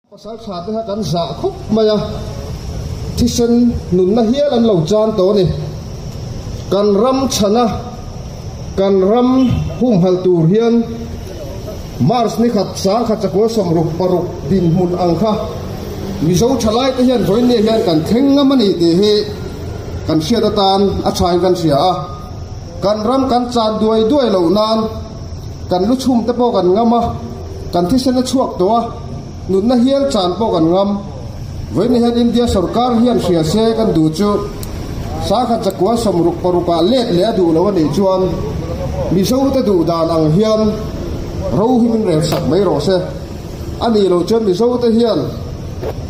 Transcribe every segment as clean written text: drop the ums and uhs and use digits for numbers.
Pasal tha te kha kan zah khawp mai a, thisen nunna hial an lo chan tawh a ni. Kan ram chhana kan ram humhalh tur hian March ni khat sangkhat chakua 66 dinhmun ang kha Mizo thalai te hian vawiinni hian kan thleng ngam a ni tih hi kan hriat atan a thain kan hria a. Kan ram kan chan duai duai loh nan kan lu chhum te pawh kan ngam a, kan thisen a chhuak tawh a, nunna hial chan pawh kan ngam. Vawiinni hian India sorkar hian hria se kan duh chu sangkhat chakua 66 ah let leh a duh lo a nih chuan Mizo te duh dan ang hian ro hi min rel sak mai rawh se. A nih loh chuan Mizo te hian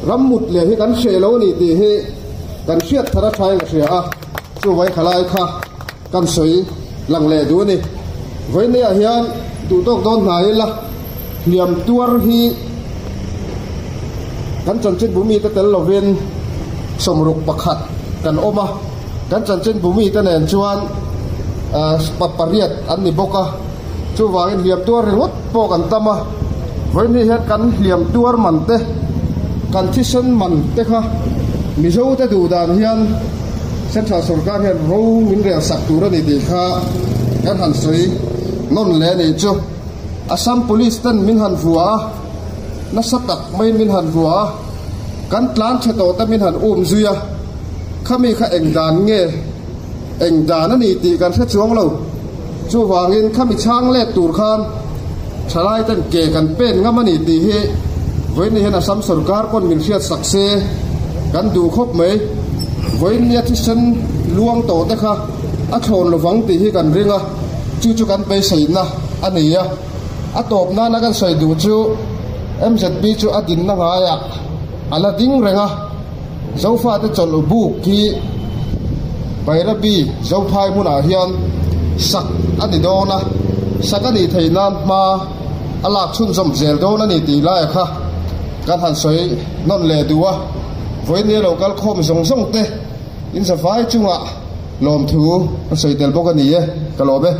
ram mut leh hi kan hreh lo a ni tih hi kan hriat thar a thain ka hria a, chuvai khalai kha kan sawi lang leh duh a ni. Vawiinniah hian duh tawk dawn hna ila hliam tuar hi kan chanchin bu mite tel lovin 61 kan awm a, kan chanchin bu mite nen chuan 8 an ni bawk a, chuvangin hliam tuar ringawt pawh kan tam a. Vawiinni hian kan hliam tuar man te, kan thisen man te kha Mizote duh dan hian Central sorkar hian ro min rel sak tur a ni tih kha kan han sawi nawn leh a nih chu. Assam Police ten min han vua a, nasa tak maiin min han vua a, kan tlan chhe tawh te min han um zui a, khami kha eng dan nge, eng dan a ni tih kan hre chuang lo. Chuvangin khami chhang let tur khan thalai ten ke kan pen ngam a ni tih hi vawiinni hian Assam sorkar pawn min hriat sak se kan duh khawp mai. Vawiinnia thisen luang tawh te kha a thlawn lovang tih hi kan ring a, chu chu kan beiseina a ni a. A tawp nana kan sawi duh chu MZP chu a dinna ngaiah a la ding reng a. Zofate chawlh buk hi Bairabi Zophai hmunah hian sak a ni dawn a, sak a nih theih nan hma a lak chhunzawm zel dawn a ni tih laia kha kan han sawi nawn leh duh a, vawinia lo kal khawm zawng zawng te in zavai chungah lawmthu a sawi tel bawk a ni e, ka lawm e.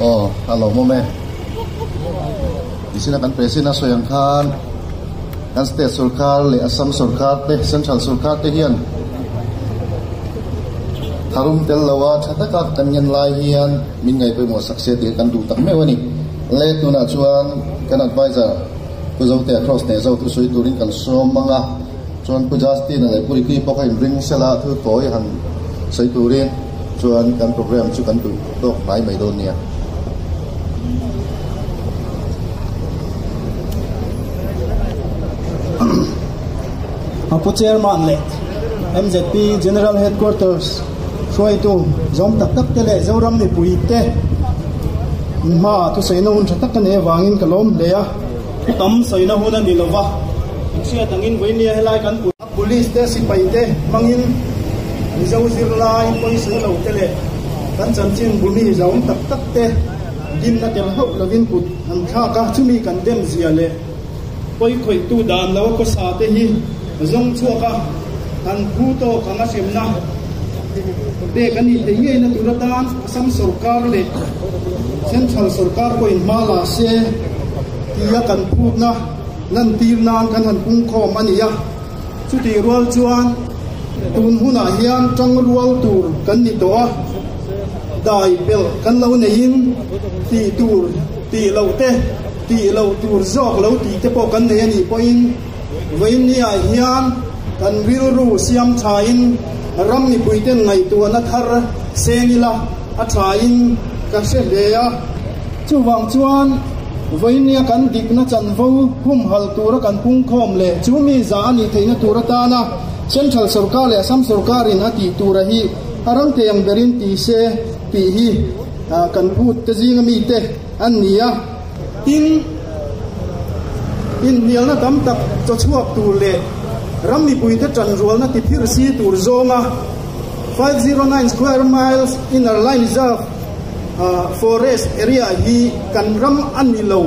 Aw, a lawmawm e. Tisina kan President a sawi ang khan kan state sorkar leh Assam sorkar te, Central sorkar te hian tharum tel loa tha taka kan ngen lai hian min ngaihpawimawh sak se tih kan duh tak meuh a ni. Le tunah chuan kan advisor Pu Zotea Cross hneh zo thusawi turin kan sawm mang a. Chuan Pu Justin-a leh Pu Ricky pawh kha inring sela thu tawi han sawi turin chuan kan program chu kan duh tawk hnai mai dawn nia. Pu Chairman leh MZP General Headquarters hruaitu zawm tak tak te leh Zoram mipui te hmaah thusawiina hun tha tak ka nei avangin ka lawm hle a. Tam sawina hun a ni lova, in hriat angin vawinia helai kan put. Police te sipai te hmangin Mizo zirlai pawisa lo te leh kan chanchin bumi zaum tak tak te dimna tel hauh lovin kut an thlak a, chumi kan dem zia leh pawikhawihtu dan lo a khawsa te hi zawng chhuak a, an phu tawk ang a hremna pek a nih theih ngeina tur atan Assam sorkar leh Central sorkar pawhin hma la se tia kan phutna lantir nan kan han pungkhawm a ni a. Chutih rual chuan tun hunah hian tangrual tur kan ni tawh a, dai belh kan lo neiin tih tur tih loh te, tih loh tur zawk lo tih te pawh kan nei a nih pawhin vawiinniah hian kan rilru siam thain ram mipuiten ngaihtuahna thar seng ila a thain ka hre hle a. Chuvang chuan vawiinnia kan dikna chanvo humhal tura kan pungkhawm leh chu mi za a nih theihna tur atana Central sorkar leh Assam sorkarin a tih tura hi a rang thei ang berin ti se tih hi kan phut te zinga mite an ni a. Tin, inhnialna tam tak chaw chhuak tur leh ram mipuite tanrualna ti phir si tur zawnga 509 square miles inner line reserve forest area hi kan ram a ni lo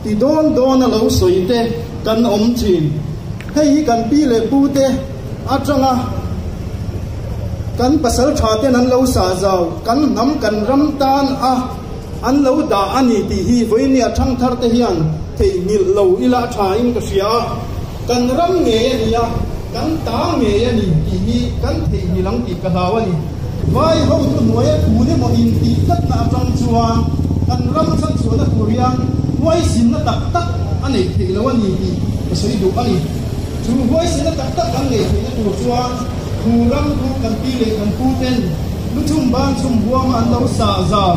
ti dawn dawn a lo sawi te kan awm thin. Hei hi kan pi leh pu te atanga kan pasal tha ten an lo sah zau, kan hnam kan ram tan a an lo dah a ni tih hi vawinia thangthar te hian. Theihnghilh lo ila a tha in ka hria a, kan ram ngei a ni a, kan ta ngei a ni tih hi kan theihnghilh ang tih ka hlau a ni. Vai hotu hnuaia tun emaw intih tlatna atang chuan kan ram chhanchhuahna tur hian huaisinna tak tak a neih theih lo a ni tih ka sawi duh a ni. Chu huaisinna tak tak kan neih theihna tur chuan thu ram chu kan pi leh kan pu ten lu chhum ban chhum huama an lo sah zau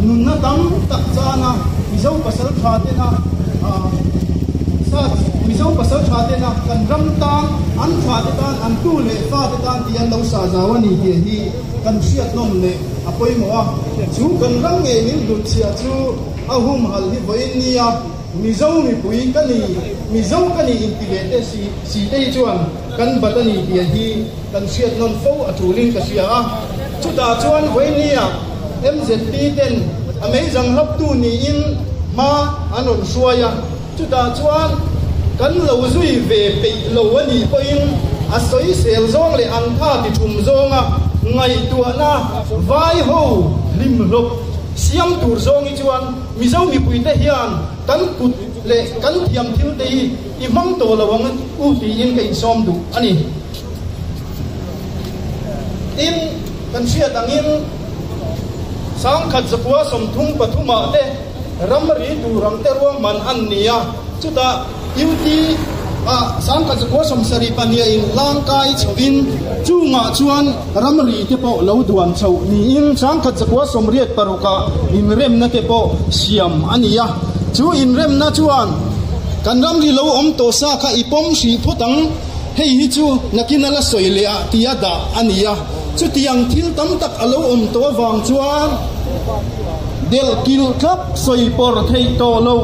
nunna tam tak chana Mizo pasal tha tena sa Mizo pasal tha tena kan ram tan an tha te tan an tu leh fa te tan tih an lo sah zau a ni tih hi kan hriatnawm leh a pawimawh a. Chu kan ram ngei min hlutchhiah chu a humhalh hi vawiin nia. Mizo mipui ka ni, Mizo ka ni inti ve te si si te hi chuan kan bat a ni tih hi kan hriat nawn fo a tulin ka hria a. Chutah chuan Vawinia MZP ten a meizang hlawptu niin hma an rawn hruai a, chutah chuan kan lo zui ve peih lo a nih pawhin a sawisel zawng leh an tha ti thum zawnga ngaihtuahna vai ho hlimhlawp siam tur zawng hi chuan Mizo mipuite hian kan kut leh kan thiam thil te hi i hmang tawh lo ang u tiin ka insawm duh a ni. Tin, kan hriat angin 1933 ah te ramri tur ang te ruahman an ni a, chutah UT ah 1972 in hlangkai chhovin chungah chuan Ramri te pawh lo duan chhoh niin 1986 ah inremna te pawh siam a ni a. Chu inremna chuan kan ramri lo awm tawh sa kha i pawm hrih phawt ang, hei hi chu nakin a la sawi leh ah tia dah a ni a. Chutiang thil tam tak a lo awm tawh avang chuan delh kilh thlap sawi pawr theih tawh loh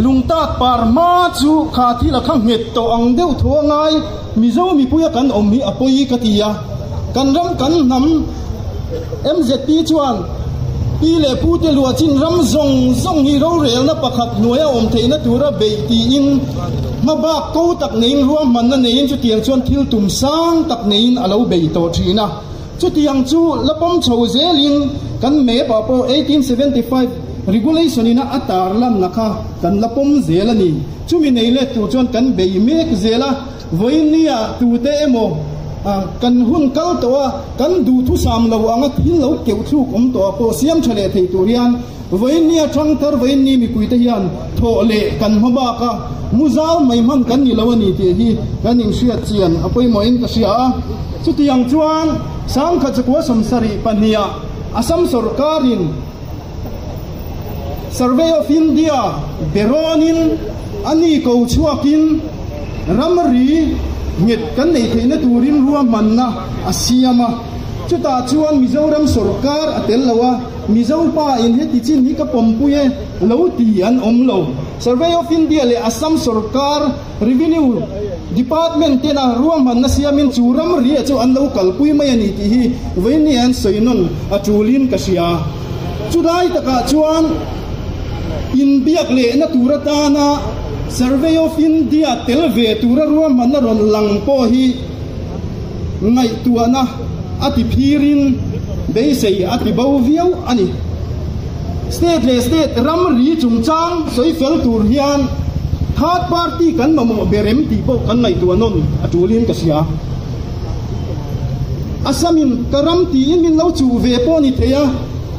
lungtat par hma chu kha thil a kha nghet tawh ang deuh tho a ngai. Mizo mipuia kan awm hi a pawi ka ti a, kan ram kan hnam MZP chuan pi leh pu te luah chin ram zawng zawng hi rorelna pakhat hnuaia awm theihna tura beih tiin hmabak ko tak neiin ruahmanna neiin chutiang chuan thil tum sang tak neiin a lo bei tawh thin a. Chutiang chu la pawm chho zelin kan map ah pawh 1875 regulation ina a tarlanna kha kan la pawm zel a ni. Chumi nei let tur chuan kan bei mek zel a, vawinia tute emaw kan hun kal tawh a, kan duhthusam lo anga thil lo keuh thluk awm tawh ah pawh siam tha leh thei tur hian vawinia thangthar vawiinni mipuite hian thawh leh kan hma bak a, mu zau mai hman kan ni lo a ni tih hi kan inhriat chian a pawimawhin ka hria a. Chutiang chuan 1972 ah Assam sawrkarin Survey of India berawnin a ni ko chhuakin ramri nghet kan neih theihna turin ruahmanna a siam a. Chutah chuan Mizoram sawrkar a tel lo a, Mizo pa in heti chin hi ka pawmpui e lo ti an awm lo. Survey of India leh Assam sawrkar Revenue Department tena ruahmanna siamin chu ramri chu an lo kalpui mai a ni tih hi vawiin an sawi nawn a tulin ka hria. Chulai takah chuan inbiak lehna tur atana Survey of India tel ve tura ruahmanna rawn lang pawh hi ngaihtuahna a ti phirin beisei a ti bo viau a ni. State leh state ramri chungchang sawi fel tur hian third party kan mamawh ber em tih pawh kan ngaihtuah nawn a tulin ka hria. Assamin ka ram tiin min lo chuh ve pawh a ni thei a,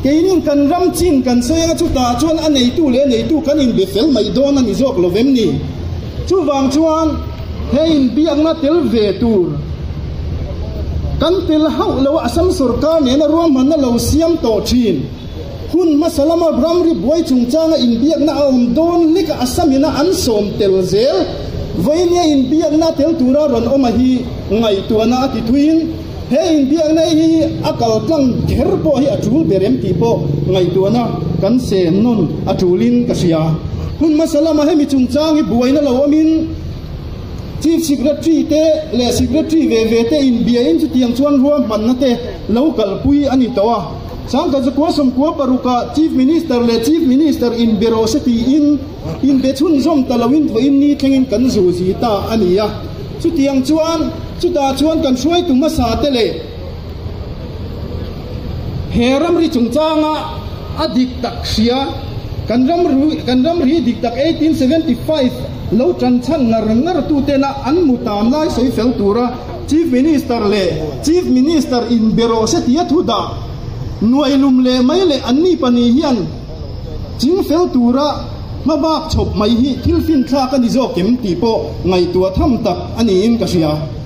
keinin kan ram chin kan sawi anga chutah chuan a neitu leh a neitu kan inbe fel mai dawn a ni zawk lo vem ni? Chuvang chuan he inbiakna tel ve tur kan tel hauh lo a, Assam sorkar nena ruahmanna lo siam tawh thin. Hun hmasa lama ramri buai chungchanga inbiakna a awm dawn lek a Assamina an sawm tel zel. Vawinia inbiakna tel tura rawn awm a hi ngaihtuahna a ti thuiin he inbiakna hi a kal tlang kher pawh hi a tul ber em tih pawh ngaihtuahna kan sen nawn a tulin ka hria. Hun hmasa lama hemi chungchang hi buaina lo awmin Chief Secretary te leh Secretary ve ve te inbiain chutiang chuan ruahmanna te lo kalpui a ni tawh a. 1996 ah Chief Minister leh Chief Minister inbe rawh se tiin inbe chhunzawm ta loin vawiin ni thlengin kan zuzi ta a ni a. Chutiang chuan chutah chuan kan hruaitu hmasa te leh he ramri chungchanga a dik tak hria. Kan ram kan ram ri dik tak 1875 lo tan chan ngar ngar tu te na an mutam lai soi fel tura Chief Minister le Chief Minister in bero se tia thu da nuai lum le mai le an ni pani hian ching fel tura mabak chop mai hi thil fin thla ka ni zo kem ti po ngai tua tham tak ani in ka ria.